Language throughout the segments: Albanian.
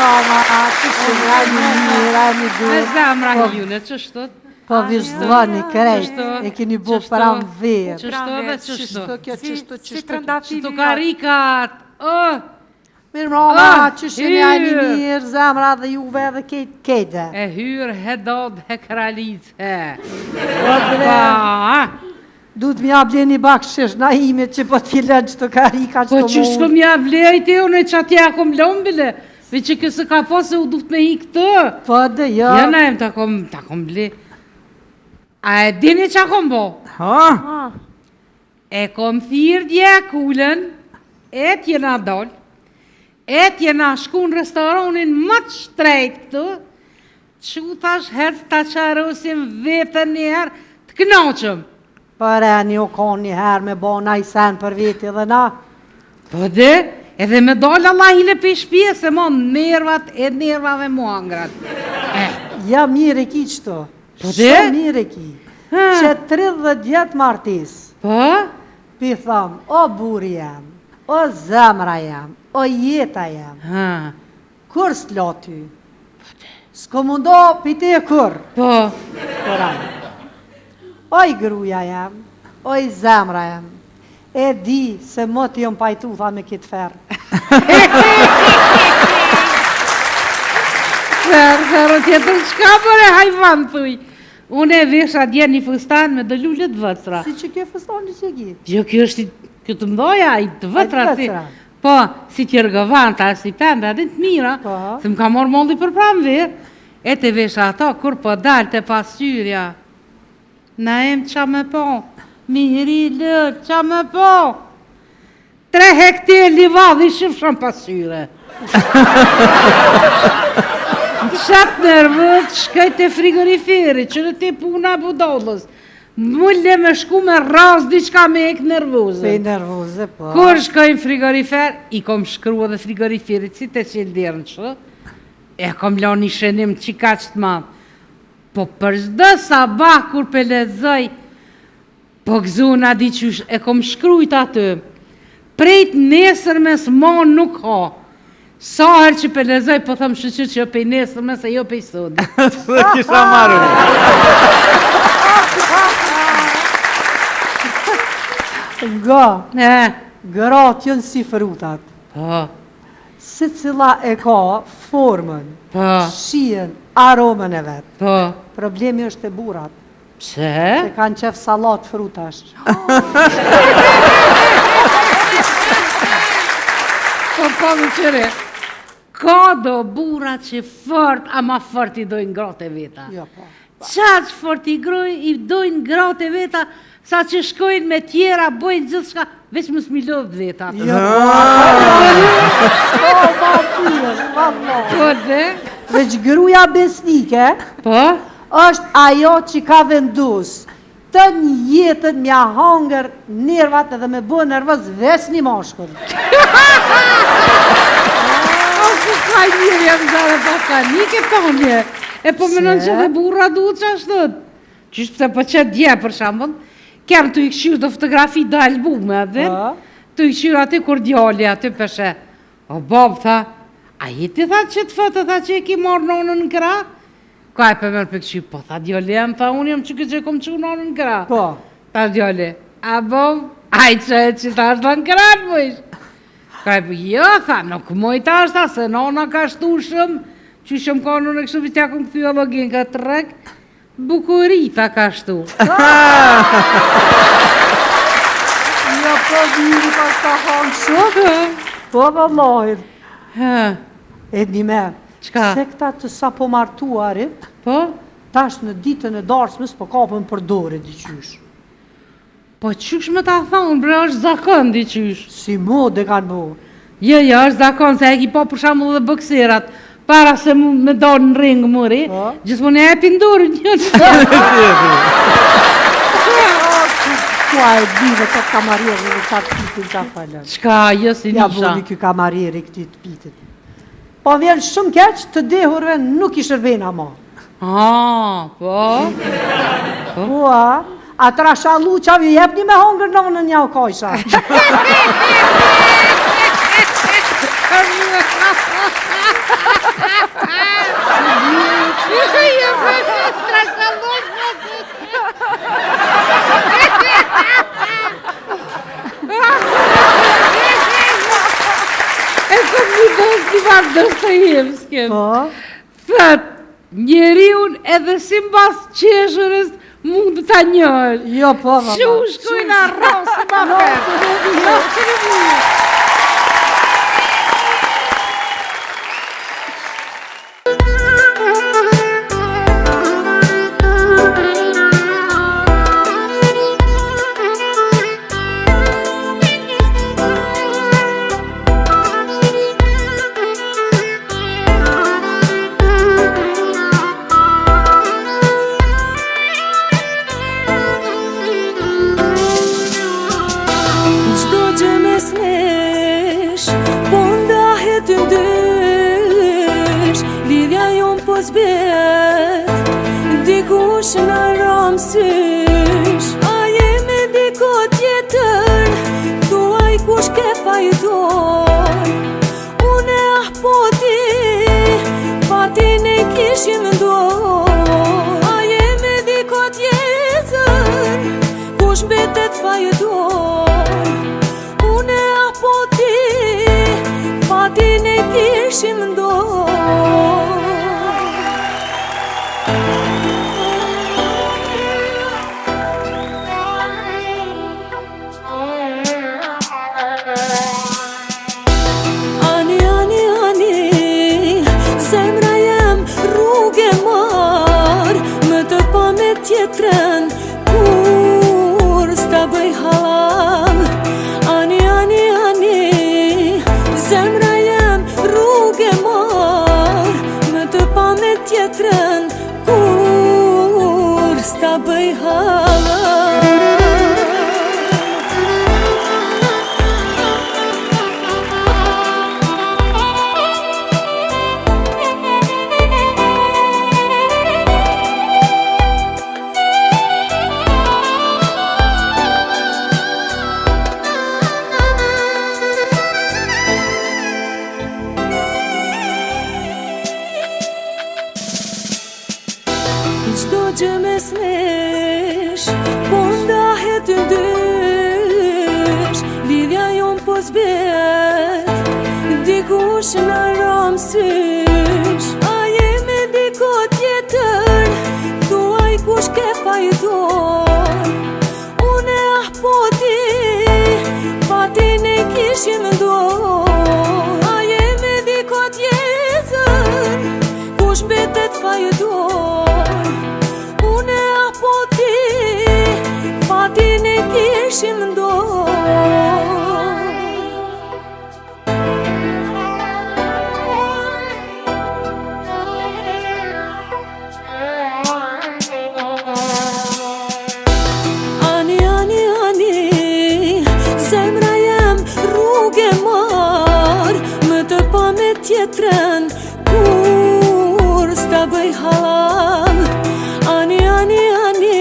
Mirëmrama, qysh jeni, a jeni mirë, a jeni Me duhet. zemra Po, june, qështu? po vizhlloni krejt, Qështu? e keni bo Qështu? pranverë. Qështu edhe qështu? Qështu kjo, Si, qështu, si qështu. trëndafili Qëto karikat, oh, Mirëmrama, Ah, qysh jeni, a jeni hyrë. mirë, zemra dhe juve edhe kejt, kejtve. e hyrë he dod he kralice. Po bre, Pa, duhet m'ja ble një bakshish Naimit që po t'i lënë qëto karika Po qëto që shko m'ja blejti, unë e që atje a kom lonë bile, ve që kjo se ka po se u duft me hi këtë. Po dhe jo. Ja, Naim, ta kom, ta kom ble. A e dini që a kom bo? Ha? Ah, E kom thirë dje kulën, e t'jena dol, e t'jena shku në restoranin më të shtrejt këtu, që u thash hec ta qarosim vetën një herë të knaqëm. Për e një o kon një herë me bo naj sen për veti dhe na. Po dhe, edhe me dalë Allah hile pe shpije, se mo nervat e nervave mu angrat. E, Ja mirë e ki qëto. Po dhe? Shumë mirë e ki. Ha. Që 30 vjet martis. po? Pi tham, o burri jem, o zemra jem, o jeta jem, Ha, kur s'lo ty? S'ko mundo piti e kur, po, por ai. Oj gruja jem, oj zemra jem, e di se moti jom pajtu tha me këtë ferë. Fer, fer, o tjetër, qka bëre hajvan, thuj? Unë e vesha dje një fustan me do lule të vëcra. Si që kjo fustani që e ki? Jo, kjo është i, kjo të mdoja, i të vëcra, Ai të si, vëcra. po, si tjergovanta, si pembe, atë të mira, Po. se më ka marrë molli për pranverë, e të vesha ato, kur po dal të pasqyrja, Naim qa me po, mihri lër, qa me po, Tre hektar livadh i shifshëm pasqyre. Qatë nervët, shkoj te frigoriferi, që në te puna e budallës. Më le me shku me ras diçka me ek nervozën. Pe nervoze, po. Kur shkoj në frigorifer, i kom shkru edhe frigoriferit, si të qelë derën që, e kom lanë një shënim që kaq të madh. Po për çdo sabah kur pe lexoj, po gëzona di qysh e kom shkrujt aty. Prej të nesërmes ma nuk ha. Sa herë që pe lexoj, po them shyqyr që jo pej nesërmes e jo pej sodit. Se kisha marrë. Nga, E, gratë janë si frutat. po, Se cila e ka formën, po, shijen, aromën e vet. po. Problemi është te burrat, Pse? që kanë qef sallat frutash. Po, po, më qëre. Ka do burra që fort, ama fort i dojnë gratë e veta. Jo, po. Qaq fort i groj, i dojnë gratë e veta, sa që shkojnë me tjera, bojnë gjithçka, veç mos m'i lodh veta. Jo, po, po, po, po, po. Po, dhe? Veç gruja besnike Po? është ajo që ka vendos të një jetën mja hangër nervat edhe me bë nervoz veç një mashkull. O, ku ka njërë jam zare pa panike, tonje. E po menon që dhe burra duhet që ashtu. Qysh pse po që dje, për shembull, kem të i këshyrë do fotografi do albume, atë, Po. të i këshyrë aty kur djali aty peshe. O, bab, tha, a je ti tha që të foto, tha që e ki marrë nonën në krah? Ka e për mërë për këshyrë, po tha djali jam, tha unë jam që këtë që kom qu nonën në krah. Po. Tha djali, a bab, aj që e që ta është në krah në mujsh. Ka e për, jo, tha, nuk moj ta është, tha, se nona ka shtu shumë, që shumë ka nona kështu, vë t'ja kom këthy allogin ka të rrek, bukuri, tha, ka shtu. Jo, po, viri pas ta hanë shumë. Po, vallahi. Ha, E një me. Çka? Se këta të sa po martuarit, po? tash në ditën e darsmës po kapën për dore diqysh. Po qysh më ta thonë, bre, është zakon, di qysh. Si mode kanë bo. Jo, jo, është zakon, se e ki po për shembull edhe bokserat, para se mu, me dalë në ring muri, Po. gjithmonë e japin dorën një Ku a e di dhe këtë kamarieri dhe qatë pitin qa falën. Çka, jo si Ja nisha. boni ky kamarieri këti të pitit. Po vjen shumë keq, të dehurve nuk i shërben ama. Ah, po. Po a, a trashallu qa vi jepni me hongër nonën ja u kajsha. një dos, një farë Dostojevskin. Po. Thot, njeriun edhe si mbas qeshures mund të ta njohësh. Jo, po, valla. Shu shkojnë a rrosë ma ferë. Jo, që në mujë. Çdo gjë mes nesh Po ndahet n'dysh Lidhja jonë po zbehet Dikush na ra n'msysh A je me diko tjetër Thuaj kush ke fajtor Une apo ti Fatin e kishim n'dorë A je me diko tjetër Kush mbetet fajtor Une apo ti Fatin e kishim n'dorë Ani, ani, ani, zemra jem rrugë e marë, Me të pa me tjetrën, kurrë s'ta bëj hallall. Ani, ani, ani, zemra jem rrugë e marë, Me të pa me tjetrën, kurrë s'ta bëj hallall. Çdo gjë mes nesh Po ndahet n'dysh Lidhja jonë po zbehet Dikush na ra n'msysh A je me diko tjetër Thuaj kush ke fajtor Une apo ti Fatin e kishim n'dorë A je me diko tjetër Kush mbetet fajtor Une apo ti Fatin e kishim n'dorë Ani, ani, ani, zemra jem rrugë e marë, Me të pa me tjetrën, kurrë s'ta bëj hallall. Ani, ani, ani,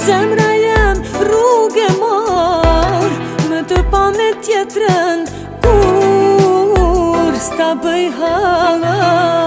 zemra jem rrugë e marë, Me të pa me tjetrën, kurrë s'ta bëj hallall.